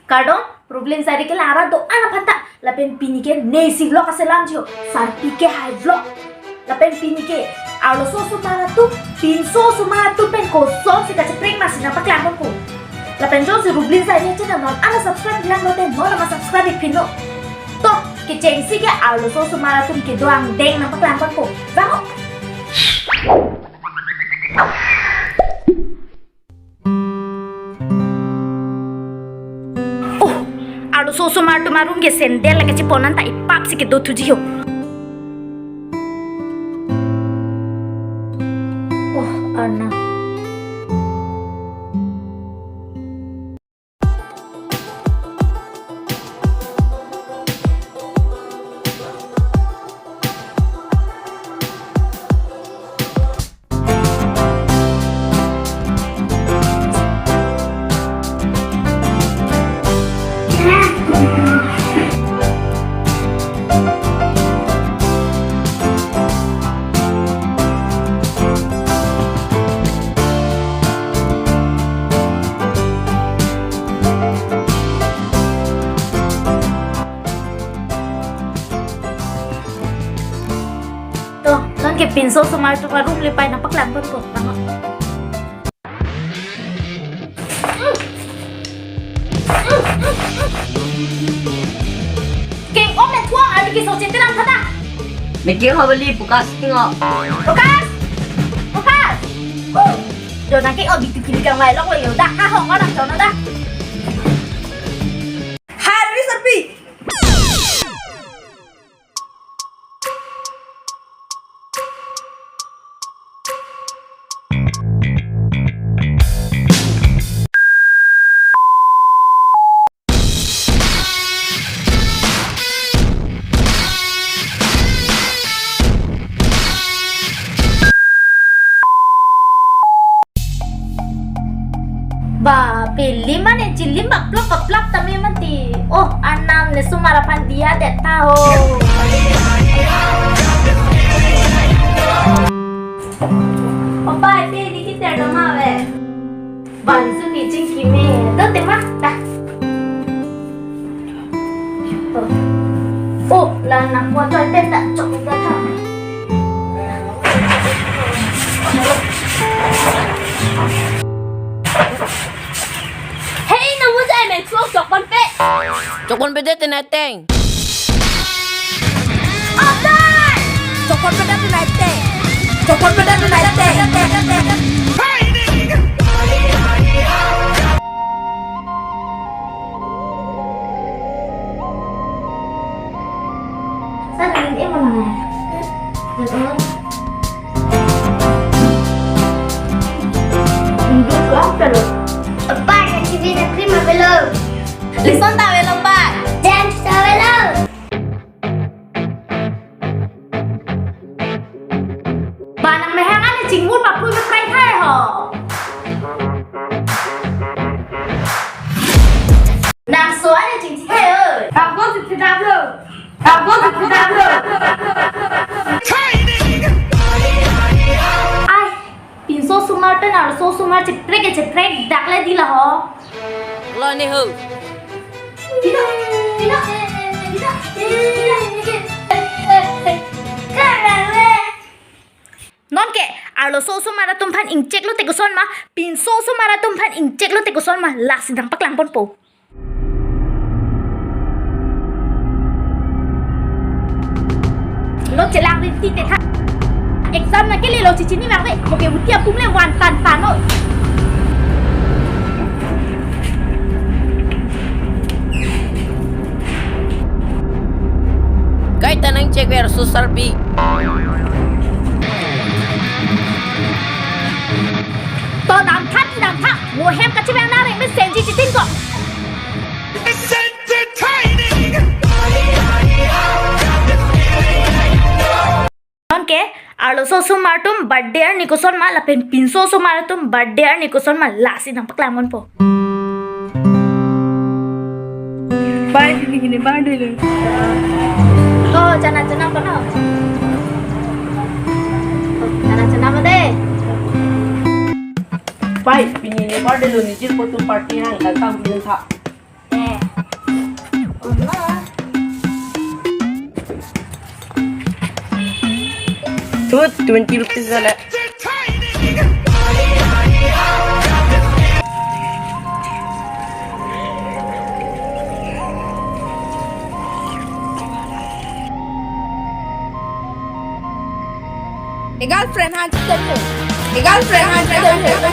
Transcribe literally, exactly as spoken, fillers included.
Kardom, problem sari ke lara do-an aphan ta. Lapen pini ke Nesi Vlog aselam jo. Sarpi ke Hai Vlog. Lapen pini ke arloso osomar atum, pinso osomar atum pen kosonsi kacheprek masi nangpaklang ponpo. Lapen jongsi Rublin Saini channel non ana subscribe lang lote non ama subscribe ik pin non. To, kechengsi ke arloso osomar atum kedo angdeng nangpaklang ponpo. Vang ho. Oh, arloso osomar atum arum ke sandal lake chepon an ta ipap si kedo thuji ho. Oh, Arnam. To, non ke pinso osomar atum arum le pai nangpaklang ponpo, tangho. Keng om le thuang, adi keso chethe lang thata. Meke ho bali, pukas tingho. Pukas! Pukas! Huh! Do nang ke o bitu kili kang lai lok lo yo da. Ha ho, ngorang chono da. Hari Sarpi. Ba, pilim mane chilim baplap baplap tame mati. Oh, Arnam le osomar aphan diya det tha ho. Opa, ete di kita doma ve. Bangso ni chingki me. Do tema, ta. Oh, la nang mo choi pen ta chok ta ta. Hey, nang mo choi men chok chok ponpe. Chok ponpe det te nai teng. Atai! Chok ponpe det te nai teng. Chok ponpe det te nai teng. Sa, nangin e mo lang e. Betul. Duduk apa lo? Apa yang sini nak terima belum? Lison ta avelo, Pa. James ta avelo. Ba nang mehang an chingmur papui meprai thai ho. Nang so an chingthi thai oi. Nang ko si thidap lo. Nang ko si thidap lo. Ai, pinso osomar pen arloso osomar cheprek cheprek dak le di la ho. Lo ne ho. Tidak, tidak, tidak, tidak. Karang le. Non ke, arloso osomar atum aphan ingchek lote koson ma, pinso osomar atum aphan ingchek lote koson ma, lasi nangpaklang ponpo. Lo chelang rinti te tha. Exam nangkele lo chichini mang ve. Moke buti apum le van tan tan lo. Kaita nangchek ver susar bi. To dam tha, dam tha. Mo hem kachevang na reng me senji chitin ko. Non ke, arloso osomar atum birthday arni koson ma lapen pinso osomar atum birthday arni koson ma lasi nangpaklang ponpo. Bai, pini kini birthday lo. Oh, chana chana kono. Chana chana mate. Bai, pini ne birthday lo, nijir kotu party hang, datang pini tha. Eh, Tut, twenty rupees jale. A girlfriend han chitempo. A girlfriend han chitempo.